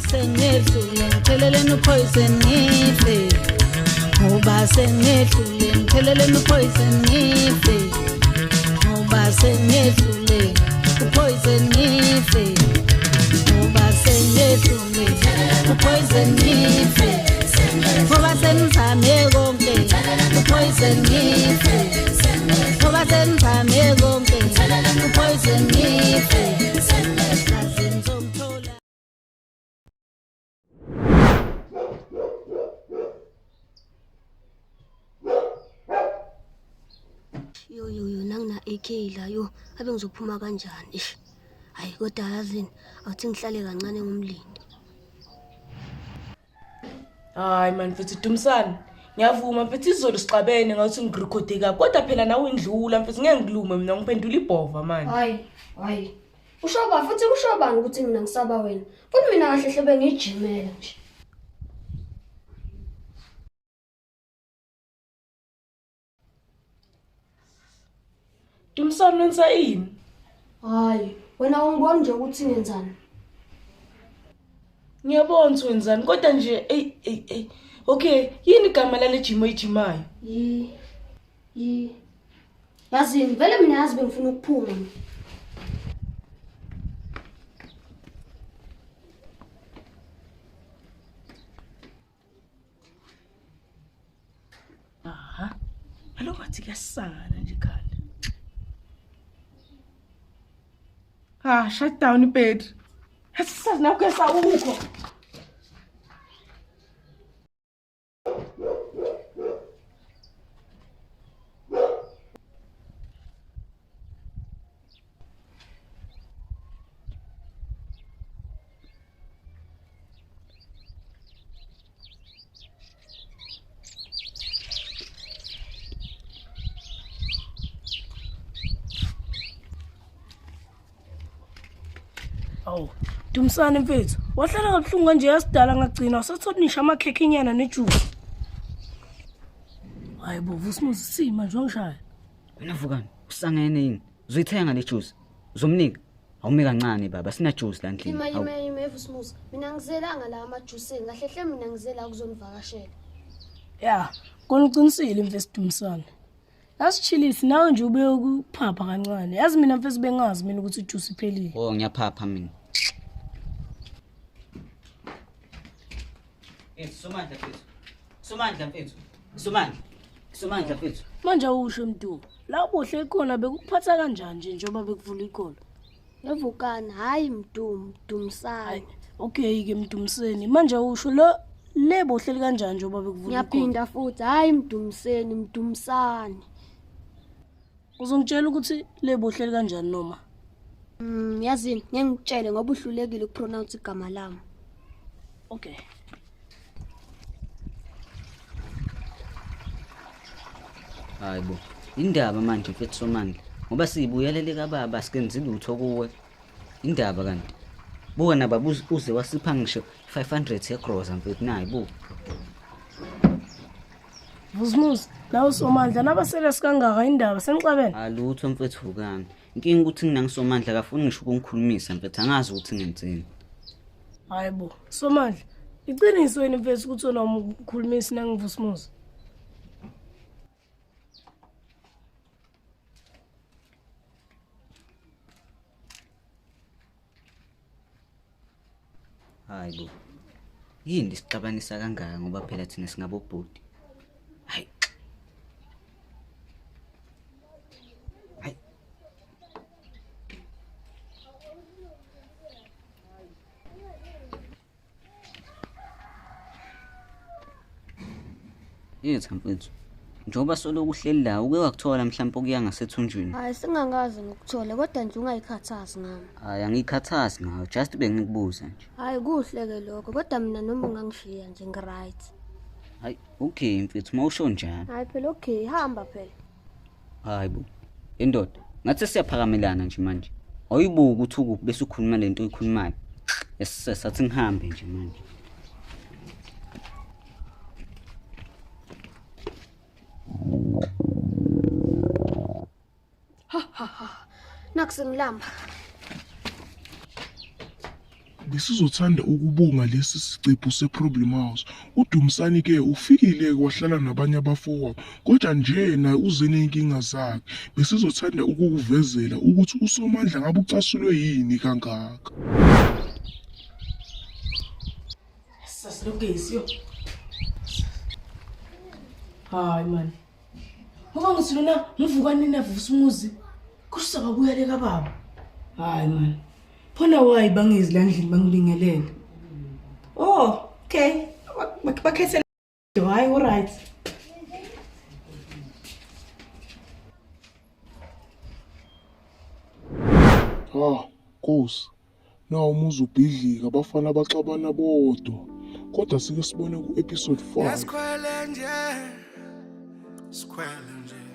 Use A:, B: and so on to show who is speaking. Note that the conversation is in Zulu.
A: sengehlule ngitheleleni upoison ngife. Ngoba sengehlule ngitheleleni upoison ngife. Ngoba sengehlule upoison ngife. Ngoba sengehlule upoison ngife. Ngoba senizame konke upoison ngife. Ngoba senizame konke upoison ngife. Kaze ngizomthola.
B: Yo yo yo nangina AK la yo abe ngizophuma kanjani ish. Hayi kodwa yazini awuthi ngihlale kancane ngumlindi.
C: Hayi man mfethu Dumisani. Ngiyavuma mfethu izolo sixabene ngathi ngirekhode kabi kodwa phela nawe indlula mfethu ngeke ngilume mina ngiphendula ibhova manje.
B: Hayi hayi. Usho ba futhi kusho bani ukuthi mina ngisaba wena? Futhi mina kahle hle bengijimela nje.
C: Dumisani wenza ini?
B: Hayi, wena ungibona nje ukuthi ngenzani.
C: Ngiyabona ukuthi wenzani kodwa nje ey ey ey. Okay, yini igama lale gym oyijimayo?
B: Yi yi. Yazini vele mina yazi bengifuna ukuphuma mina.
C: Aha. Alo ngathi kuyasangana nje ekhanda. Ah, shut down ibed. Asisazi nakugesa ukho. Awu, Dumisani mfethu, wahlala kabuhlungu kanje yasidala ngagcina usathola nisho amakhekhe inyana nejuice. Hayi bo, Vusimuzi sima nje wangishaya.
D: Wena Vukani, usangene yini? Uzoyithenga le juice? Uzomnika? Awume kancane baba, sina juice la endlini.
B: Ima
D: Hawu.
B: ima ima evusimuzi. Mina ngizelanga la amajusini. Kahle hle mina ngizela ukuzonivakashela.
C: Ya, kona uqinisile mfethu Dumisani. Yasichilisi nawe nje ube ukuphapha kancane. Yazi mina mfethu bengazi mina ukuthi ijuice iphelile.
D: Oh, ngiyaphapha mina. Mfethu, Somandla mfethu. Somandla mfethu. Somandla. Somandla mfethu.
C: Manje awusho Mdu, la ubuhle khona bekukuphatha kanjani nje njengoba bekuvula ikolo?
B: Evukani, hayi Mdum, Dumsani.
C: Okay ke Mdumiseni, manje awusho lo lebo uhleli kanjani njengoba bekuvula ikolo?
B: Ngiyaphinda futhi, hayi Mdumiseni, Mdumisani.
C: Uzongitshela ukuthi lebo uhleli kanjani noma?
B: Yazini, ngeke ngikutshele ngoba uhlulekile ukupronounce igama lami.
C: Okay.
D: Hayi bo. Indaba manje mfethu Somandla. Ngoba siyibuyelele kababa sikenzi lutho kuwe. Indaba kanti. Buka nababa uze wasipha ngisho 500 yegroza mfethu nayi buka.
C: Vusimuzi, nawe uSomandla nabasele sikangaka indaba senixabene.
D: Alutho mfethu Vukani. Inkinga ukuthi mina ngisomandla akafuni ngisho ukungikhulumisa mfethu angazi ukuthi ngenzeni.
C: Hayi bo, Somandla, iqiniso yini mfethu ukuthi wena umkhulumisi nangivusimuzi?
D: Hayi bo. Yini sixabanisa kangaka ngoba phela thina singabobhuti. Hayi. Hayi. Yetha mfethu. Njengoba soloku uhleli la uke wakuthola mhlawumbe okuya ngasethunjini.
B: Hayi singangikaze ngikuthole kodwa nje ungayikhathazi ngami.
D: Hayi angikhathazi ngayo just bengikubuza nje.
B: Hayi kuhle ke lokho kodwa mina noma ungangishiya nje ngiright.
D: Hayi okay mfethu mawusho njalo.
B: Hayi phela okay hamba phela.
D: Hayi bo. Indoda, ngathi siyaphakamelana nje manje. Awuyibuki ukuthi ukuphi bese ukhuluma lento oyikhulumayo. Esese athi ngihambe nje manje.
B: Ha ha ha. Naku sengilamba.
E: Besizothanda ukubonga lesi sicephu se-Problem House. UDumsani-ke ufikile-ke wahlala nabanye abafowabo, kodwa nje naye uze ney'nkinga zakhe. Besizothanda ukukuvezela ukuthi uSomandla ngabe ucasulwe yini kangaka.
C: Sasilogesi yo. Hayi man. Ngoba ngithi lona ngivuka nini avusa umuzi. Kusho sakabuya le kababa. Hayi man. Phona why bangezi la ndlini bangibingelele. Oh, okay. Bakhethe hayi u right.
E: Ha, Nkosi. Nawu umuzi ubhidlika abafana baxabana bodwa. Kodwa sike sibone ku-episode 5.
F: Sikhwele nje. Sikhwele nje.